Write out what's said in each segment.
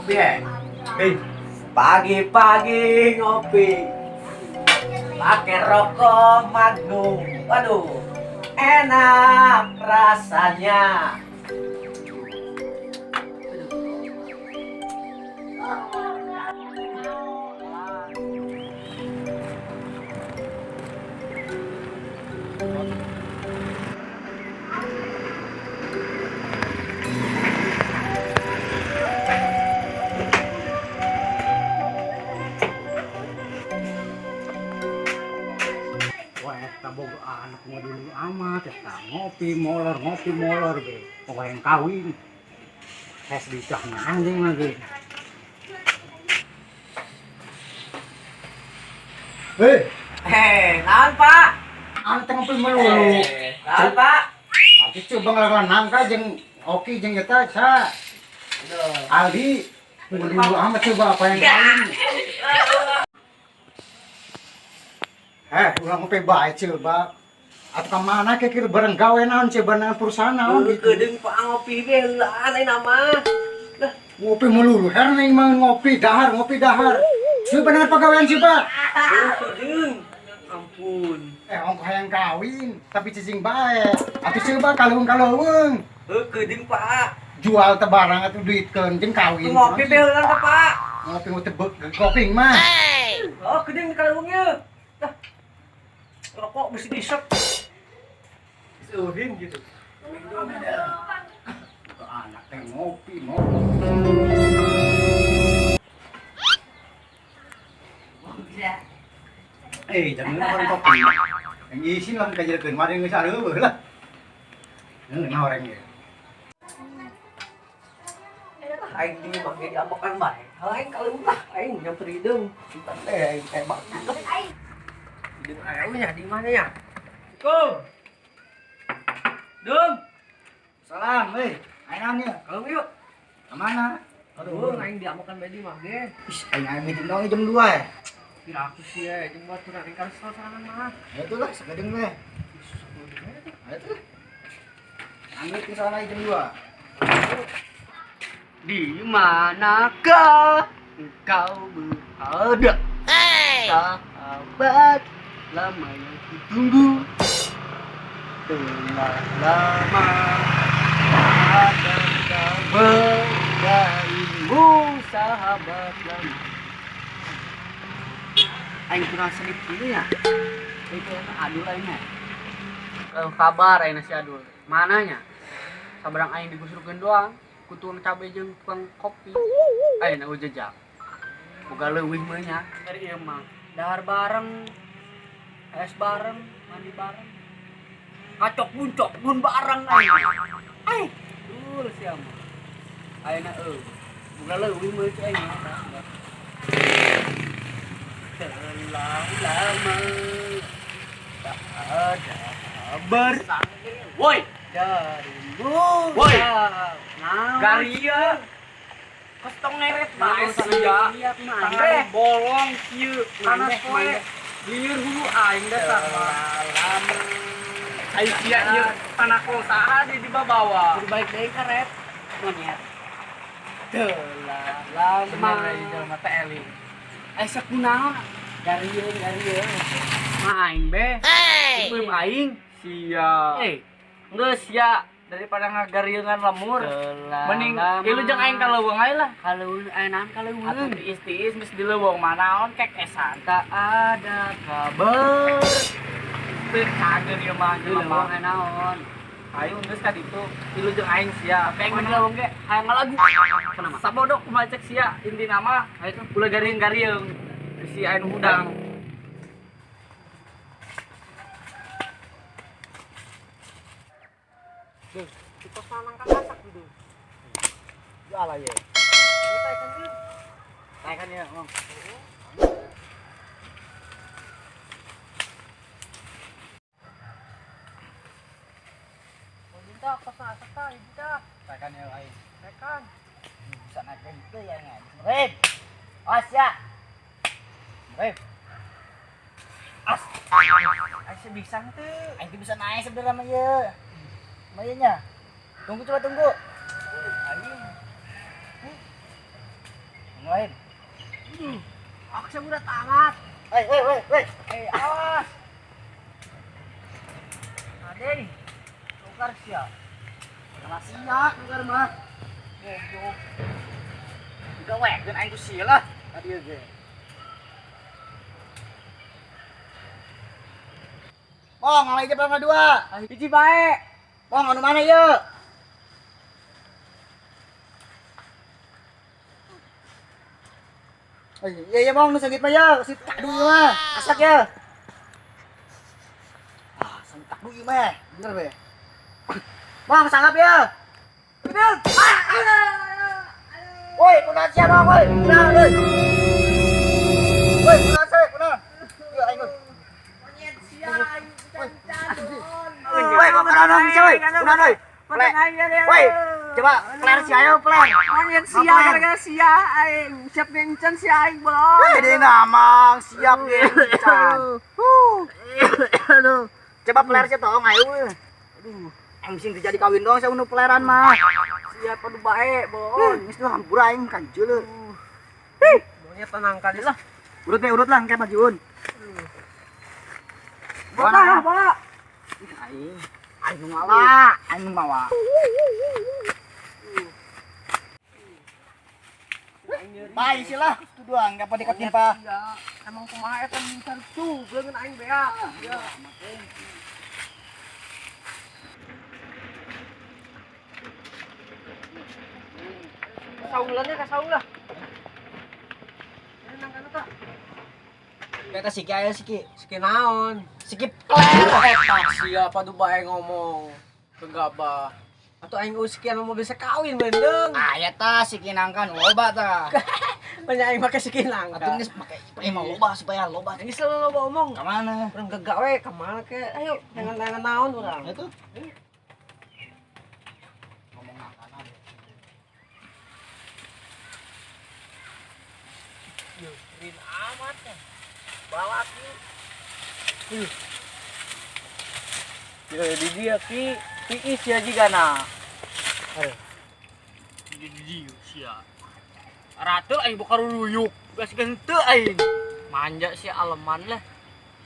Ngopi ya? Pagi-pagi ngopi pakai rokok Magnum. Waduh, enak rasanya. Wah, eta boga anak mah dulu amat, eta ngopi molor be. Pokoknya yang kawin. Tes dicah anjing lagi. Hei, Hei, naon Pak? Anak teh ngopi melulu. Naon Pak? Atuh coba ngelawan nangka jeung Oki jeung eta sa. Aldi dulu amat coba apa yang kawin. Ulah ngopi bae coba. Atuh ka mana ke kieu bareng gawe naon coba naon perusahaan naon gitu. Kedeung Pak ngopi be heulaan ayeuna mah. Lah, ngopi melulu, heran aing mah ngopi dahar, ngopi dahar. Coba dengan pagawean coba. Kedeung. Ampun. Ongkoh hayang kawin, tapi cicing bae. Atuh coba kaleuweung-kaleuweung. Heuh, kedeung Pak. Jual teh barang atuh duitkeun jeung kawin. Ngopi be heulaan teh Pak. Ngopi teh kopi mah. Oh, kedeung kaleuweung ye. Lah. Rokok mesti disep. Seurin gitu. Anak teh ngopi, ngopi. Jangan lupa kopi. Yang isin lah kajeulkeun mari geus areueuh lah. Heuh, nah orang ge. Aing di mah ge diambekan bae. Aing kaleuweung lah, aing nyamper hideung. Cinta teh aing tembak. Hideung aya nya di mana nya? Assalamualaikum. Dung. Salam, euy. Aing naon ieu? Kaleuweung yuk. Ka mana? Aduh, aing diambekan bae di mah ge. Ih, aing aing meeting dong jam 2 ya. Kira aku sih ya, jeung baturan aing kesel sorangan mah. Ya itulah, sakedeung we. Ayo tuh. Ambil ke sana jam 2. Di manakah engkau berada? Hey. Sahabat lama yang kutunggu, telah lama ada kabar darimu, sahabat lama. Aing kurang sedikit ya. Itu Adul aingnya. Kabar aing si Adul. Mananya? Sabarang aing digusurkeun doang. Ku tukang cabe jeung tukang kopi. Aing eueuh jejak. Boga leuwih mah nya. Dari ieu mah dahar bareng, es bareng, mandi bareng. Kacok buncok bun bareng aing. Ai, dul sia mah. Ayeuna eueuh. Boga leuwih mah cai aing. Telah lama tak ada kabar. Woi, darimu. Woi, garia kostong ngeret bae sia. Tangan bolong kieu, panas poe. Lieur hulu aing dasar mah. Ai sia ieu tanah kol saha di dibawa. Kudu balik deui ka ret. Monyet. Telah lama di jelema teh eling. Asa kunaon? Garieun, garieun. Mah aing be. Hey. Aing sia. Geus sia daripada ngagarieungan lemur. Mending ieu jeung aing ka leuweung ae lah. Kaleuweung aing naon kaleuweung? Atuh tiis-tiis geus di leuweung manaon kek esan. Tak ada kabar. Teu kageun ieu mah di leuweung ae naon. Ayo geus ka ditu ieu jeung aing sia. Aing mah di leuweung ge hayang ngalagu. Kenapa? Sabodok kumaha cek sia intina mah ayo tuh ulah garing-garing. Si aing hudang. Duh, di pos nangka masak gitu. Ya lah ye. Taekan ieu. Taekan ieu, Mang. Minta pos masak tah, ieu tah. Taekan ieu aing. Taekan. Bisa naik itu ya nggak? Rip. As ya. Rip. As. Aing bisa teu. Aing bisa naik sebenarnya mah ieu. Mayanya. Tunggu coba tunggu. Aing. Lain. Aku saya udah tamat. Woi, woi, woi, woi. Eh, awas. Ade, tukar sia. Kalah sia, tukar mah. Goblok. Udah weh, dan aing ku sia lah. Tadi ge. Bong, ngalai aja pang dua. Hiji bae. Bong, anu mana ieu? Iya iya bong, nu seungit mah ya, si takdu ieu mah. Asak ya. Ah, seungit takdu ieu mah. Bener be. Bong, sanggap ya. Bener. Woi, kunaon sia bong, woi. Kunaon woi. Woi, kunaon sia, kunaon. Ieu aing woi. Monyet sia aing can-can. Woi, kunaon sia woi. Kunaon woi. Woi, coba peler si ayo peler. Monyet sia gara-gara sia aing siap gencan sia aing bolong. Hei, dia namang siap gencan. Aduh. Coba peler sia tong ayo. Aduh, aing sing jadi kawin doang sia nu peleran mah. Siap aduh bae bolong. Geus tuh hampura aing kanjeul. Hih, monyet tenang kali lah. Urut be urut lah engke majuun. Bola, bola. Aing, aing nu mawa, aing nu mawa. Bae sih lah, itu doang enggak pada ketimpa. Emang kumaha eta mincar tuh, beungeun aing beak. Ya. Kasaunglannya kasaung lah. Ini nang kana ta. Eta siki aya siki. Siki naon? Siki peler eta siapa tuh bae ngomong gegabah. Atau aing usikian mau bisa kawin bendeng. Ah ya ta siki nangkan loba ta. Banyak aing make siki nangka. Atuh geus make emang loba supaya loba. Ini selalu loba omong. Ka mana? Urang gagawe ka mana ke? Ayo jangan-jangan naon urang. Itu. Ngomong nangkana. Yuh, rin amat ya. Balap yuk. Yo di dia ki tiis ya juga na. Di dia sia. Ratul aing buka ruyuk, geus henteu aing. Manja sia aleman lah.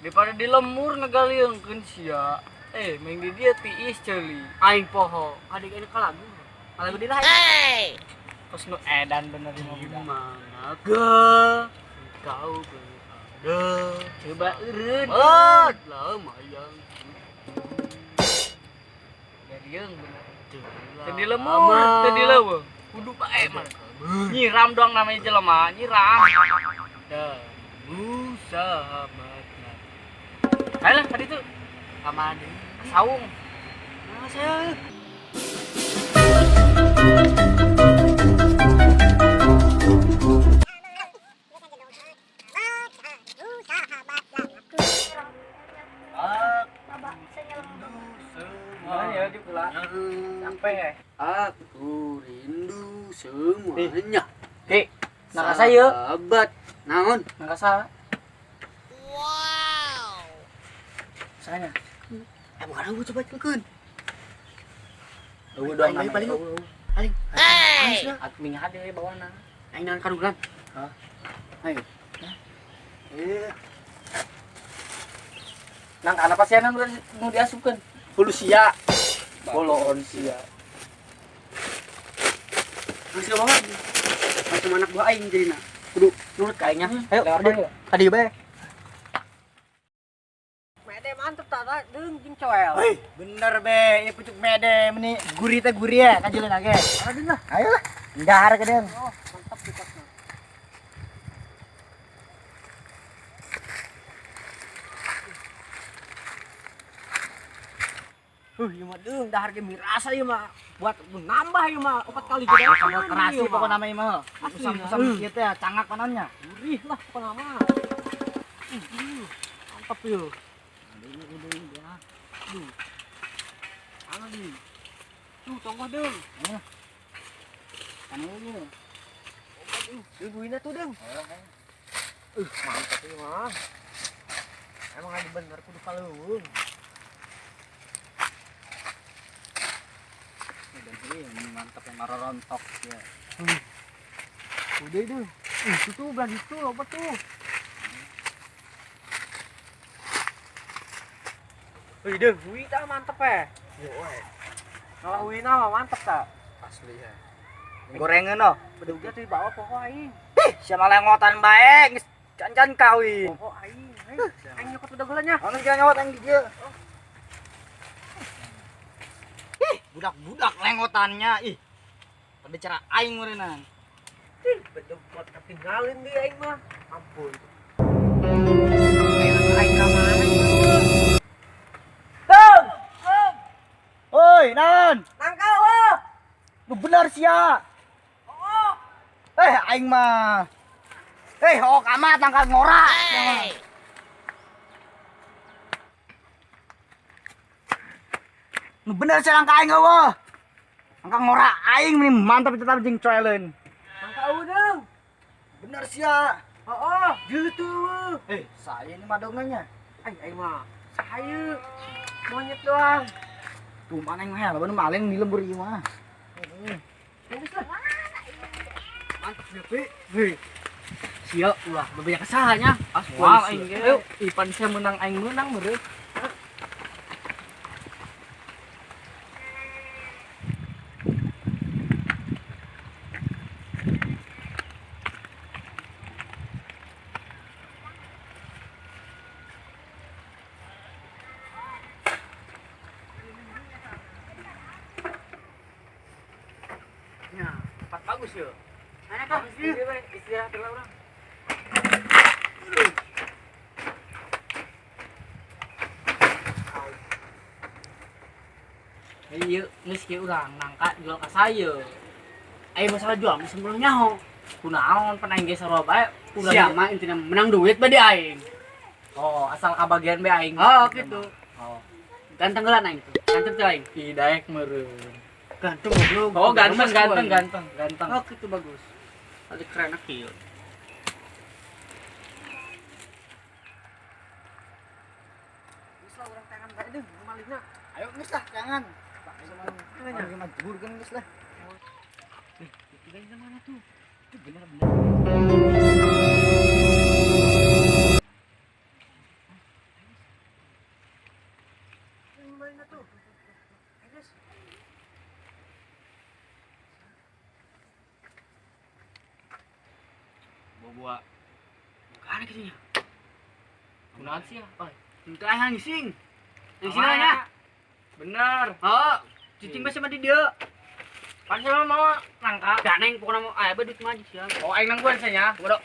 Daripada di lemur ngagaleungkeun sia. Eh, main di dia tiis ceuli. Aing poho. Adik ini ka lagu. Lagu di lain. Hey. Terus nu edan bener di mana ke kau berada. Coba eureun. Lama yang gariung bener. Teu di lemur, teu di leuweung. Kudu bae mah. Nyiram doang namanya jelema, nyiram. Temu sahabatnya. Ayolah tadi tuh sama saung. Nah, saya sampai aku rindu semuanya. Ki, nakasa yeuh. Sahabat, naon? Nakasa. Wow. Saya. Eh, bukan aku coba keun. Eueuh doang paling paling. Paling. Hei. Atuh mingah deui bawana. Aing naon kadulan. Hah? Ayo. Eh. Nang kana pasianan nu diasupkeun. Hulu sia. Boloon sia. Masih bawa. Macam anak buah aing jadina. Kudu nurut ka aingnya. Ayo, adi bae. Mede mantep tak deung jeung coel. Hei, bener be, ieu pucuk mede meni gurih teh gurih ya kajileun age. Aduh lah. Ayo lah. Dahar ke deung. Oh, mantap pucukna. Ieu mah deung dahar ge mirasa ieu mah buat nambah ieu mah 4 kali gede. Sambal terasi pokokna mah ieu mah. Usam-usam kieu teh cangak panonnya. Gurih lah pokokna mah. Mantap ieu. Aduh. Ana di. Tuh tonggoh deung. Kan ieu. Deung duina tuh deung. Mantap ieu mah. Emang adi bener kudu kaleuweung. Ini mantap yang marorontok ya. Udah itu. Itu tuh belah itu loba tuh. Wih, deh, hui tak mantep eh. Yo we. Kalau hui mah mantep tak. Asli ya. Gorengan no. Bedugnya tuh dibawa pokok aing. Ih, siapa lengotan bae geus can-can kawin. Pokok aing. Aing nyokot bedogolannya. Anu jangan nyawat aing di dieu. Ih, budak-budak lengotannya ih. Pada cara aing meureunnan. Ih, bedug buat ketinggalin dia aing mah. Ampun. Aing ka mana ieu? Bang! Oi, nan. Nangka eueuh. Lu bener sia. Oh. Eh, aing mah. Eh, ok amat nangka ngora. Hey. Nu bener sia nangka aing eueuh. Nangka ngora aing meni mantap tetap jeung coeleun. Nangka eueuh deung. Bener sia. Heeh, gitu eueuh. Eh, saya ini madongannya. Aing aing mah sahayu. Monyet doang. Tuh mana yang mahal, lamun maling di lembur ieu mah. Heeh. Geus lah. Mantap ya, Pi. Hei. Sia ulah bebanyak kesalahannya. Wah, aing ge. Ayo, ipan sia menang aing menang meureun. Ya, tempat bagus ya. Mana kah? Istirahat dulu orang. Iya, geus kieu urang nangka jual ka saya. Aya masalah jual mah sembuh nyaho. Kunaon pan aing ge sarua bae. Ulah Sia mah intina menang duit bae di aing. Oh, asal kabagian bae aing. Oh, gitu. Oh. Ganteng geula aing tuh. Ganteng teu aing. Ih, daek meureun. Ganteng goblok. Oh, ganteng, ganteng, ganteng, ganteng. Oh, gitu bagus. Lagi keren kieu. Geus lah urang tangan bae deung malingna. Ayo geus lah tangan. Lagi mah jebur kan geus lah. Ih, tinggalin mana tuh? Itu bener-bener. Malingna tuh. Geus. Bawa bukan kitu nya. Kunaon sih ya? Oh, henteu aya ngising. Ngising nya. Bener. Oh, cicing bae sama di dieu. Pan sama mau nangka. Da neng pokona mau aya bae duit mah sia. Oh, aing nangguan sia. Bodoh.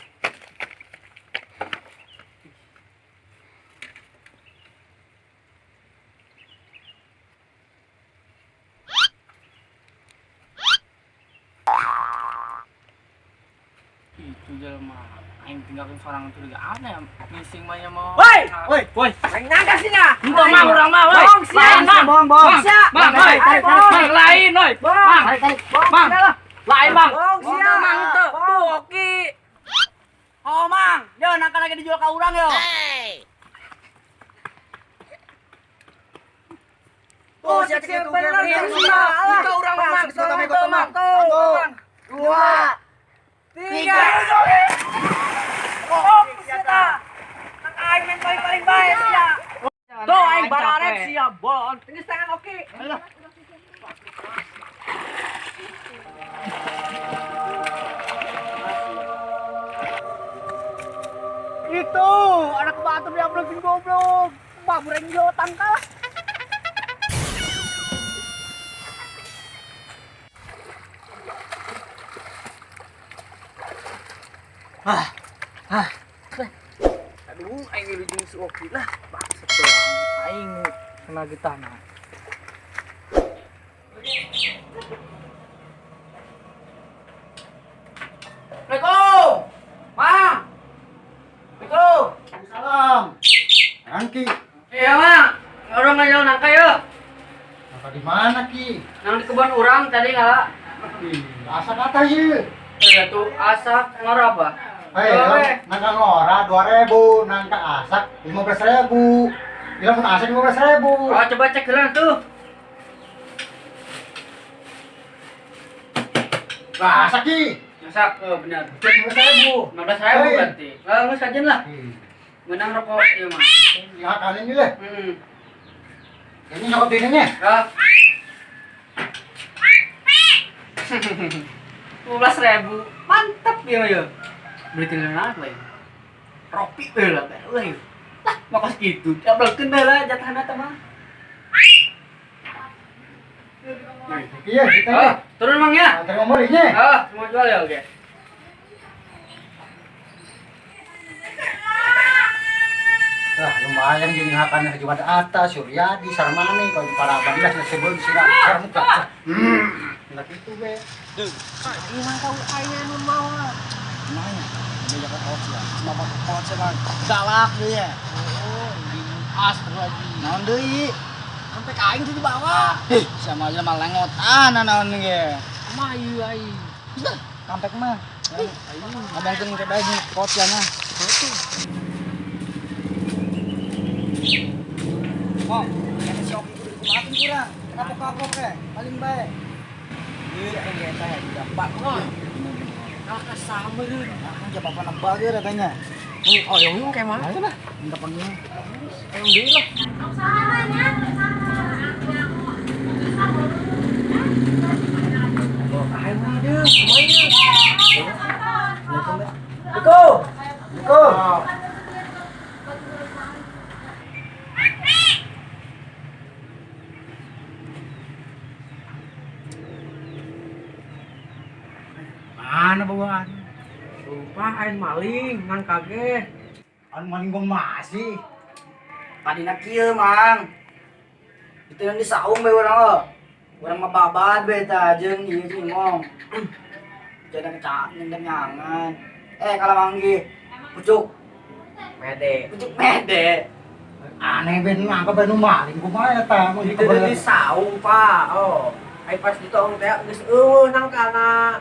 Itu jelema aing tinggalkeun sorangan curiga aneh ngising mah nya mau. Woi, woi, woi. Aing nangka sia. Henteu mah urang mah woi. Bohong sia. Mang, Bohong, bohong. Mang, woi. Mang lain woi. Mang, Tarik, tarik. Mang. Lain mang. Bohong sia. Mang teu. Tuh oki. Oh, Mang. Yo nangka lagi dijual ka urang yo. Oh, sia kitu bener, sia. Itu urang mang. Satu, mang. Satu, dua, tiga. Oh, sia. Nang aing main paling-paling bae sia. Tuh aing bararek sia bon. Geus tangan oke. Itu anak batu diambil goblok. Babureng jo tangkal. Aduh, aing wilujeng si Oki lah. Bangsat doang. Aing kena getahna. Assalamualaikum. Mang. Assalamualaikum. Salam. Angki. Iya, Mang. Orang ngajal nangka yo. Nangka di mana Ki? Nang di kebun urang tadi ngala. Ih, asa kata ieu. Iya tuh asak ngora apa? Hei, nangka ngora 2000, nangka asak 15.000. Bila mun asak 15.000. Oh, coba cek heula tuh. Lah asak Ki. Asak, oh benar. 15.000. 15.000 Hei. Berarti. Lah geus kajen lah. Menang rokok ieu mah. Ya kalian ini lah. Ini nyokot ininya. Ah. 15.000. Mantap ya ya. Beli tinggal apa ya? Ropi lah, lah. Lah, makas gitu. Diablkeun bae lah jatahna teh mah. Iya, kita Ah, turun Mang ya. Terima belinya. Ah, semua jual ya, oke. Lah, lumayan gini hakannya jual atas, Suryadi, Sarmani, kalau di Paraban lah sebelum sirah sarmuka. Nah gitu be. Aing mah tahu aing anu mawa. Nanya, dia jaga coach ya. Cuma pakai coach bang. Galak dia. Oh, di as lagi. Naon deui? Sampai ka aing tuh dibawa. Ih, sama aja mah lengotan naon ge. Kumaha ieu aing? Kampek mah. Ngomongkeun ke bae jeung coach ya nah. Mong, kata si Oki kudu dikumahakeun kurang. Kapok-kapok ke, paling bae. Ieu aing ge eta ya bangun. Kakak sama deui. Nah, jawab apa nebak ge katanya. Oh, yang yung kayak mana? Ayo lah, minta panggil. Yang deui lah. Oh, aing mah deui, kumaha ieu? Iko. Iko. Mana bawaan? Sumpah aing maling, ngan kaget. Anu maling gua masih. Tadina kieu, Mang. Itu yang di saung bae urang lo. Urang mah babad bae tah jeung ieu jeung Imong. Jangan kecak nyendengangan. Eh, kalau manggih pucuk, Mede. pucuk mede. Aneh ben nangkep ben maling kumaha eta mun Itu di saung, Pak. Oh, ai pas ditong teh geus eueuh nang kana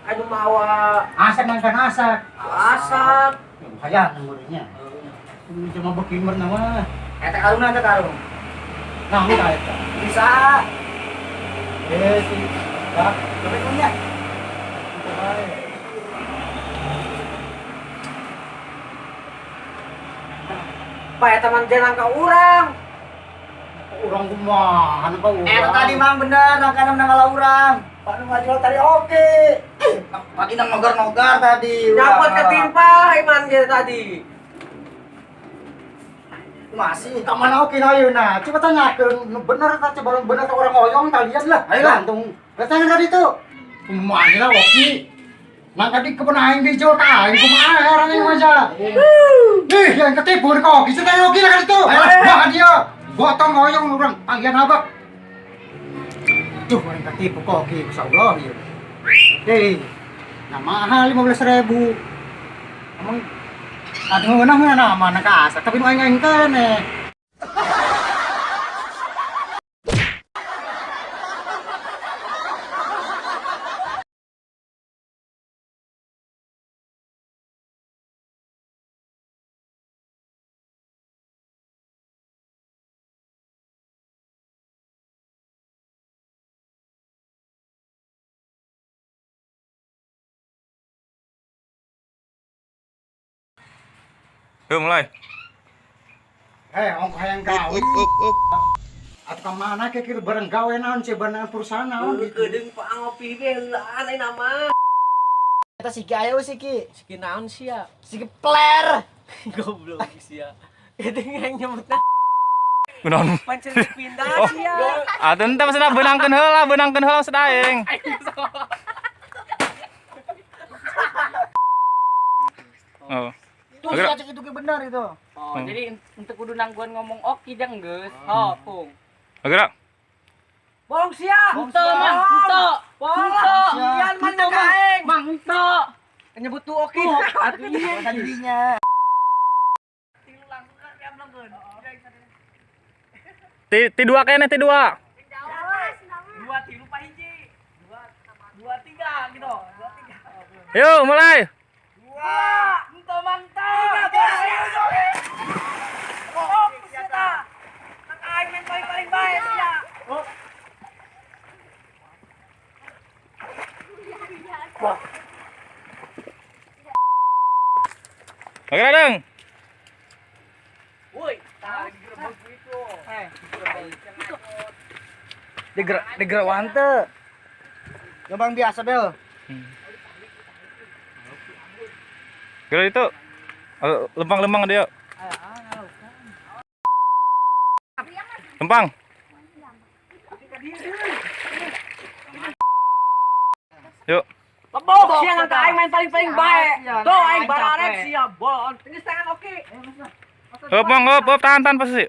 anu mawa Asak nangkan asak. asak. Lumayan nomornya. Ini cuma bekimer nama. Eta karungna eta karung. Nah, ini eta. Bisa. Eh, si. Dah, Sampai punya. itu bae. Pak eta mah jangan ka urang. Urang kumaha anu ka urang. Eta tadi Mang bener nangkana menang kalah urang. Pak nu ngajual tadi oke. Pagi nang nogar-nogar tadi. Nyapot ketimpa iman ge tadi. Masih. Ka mana oke na ayeuna? Coba tanyakeun nu bener ta coba bener ta urang oyong talian lah. Ayo lah. Gantung. Tanya tadi itu. Kumaha lah oke. Nang tadi kebun aing dijual ka aing kumaha heran aing masalah. Ih, yang ketipu kok. Bisa tanya oke lah kan itu. Bah dia. Gotong oyong urang panggilan abak. Duh, orang ketipu kok oke, insyaallah ieu. Eh, nah mahal 15.000. Emang aduh ngeunah ngeunah mana ka asak tapi nu aing aing keneh. Yuk mulai. Eh, ongkoh hayang gawe. Atuh ka mana ke kieu bareng gawe naon sih bareng perusahaan naon gitu. Geudeung Pak ngopi be heulaan aing nama. Eta siki ayo siki. Siki naon sia? Siki pler. Goblok sia. Geudeung yang nyebutna Kunaon? pancen pindah sia. Atuh ente maksudna beunangkeun heula, beunangkeun heula maksud aing. Oh. Tuh si acek itu benar itu. Oh, jadi untuk kudu nangguan ngomong oke jang geus. Oh, pung. Gerak. Bohong sia. Henteu, Mang, henteu. Bohong. Henteu. Kian man ka aing. Mang, henteu. Nyebut tuh oke. Atuh iya tadinya. Ti dua kayaknya ti dua. Dua tilu pa hiji. Dua dua tiga gitu. Dua tiga. Yuk mulai. Dua. Henteu mang teu. Bohong sia ta. Nang aing main paling-paling bae sia. Oke, Deng. Woi, tah digerebek itu. Eh, Digerak teu. Gampang biasa bel. Geura itu. Lempang-lempang dia. Lempang. Yuk. Lebok sia ngan ka aing main paling-paling bae. Tuh aing bararet sia bolon. Geus tangan oke. Hop, Bang, hop, hop, tahan, tahan posisi.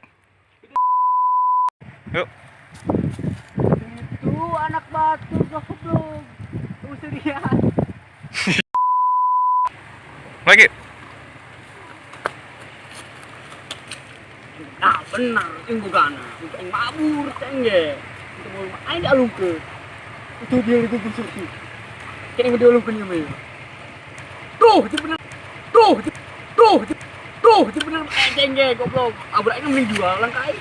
Yuk. Itu anak batu goblok. Usir dia. Lagi. Nah, bener, aing bogana. Aing mabur teh ge. Itu mau aing dialungkeun. Itu dia digugusur tuh. Kayaknya dialungkeun ieu mah. Tuh, itu bener. Tuh, itu tuh, itu tuh, itu bener aing ge goblok. Abur aing mending jual lang ka aing.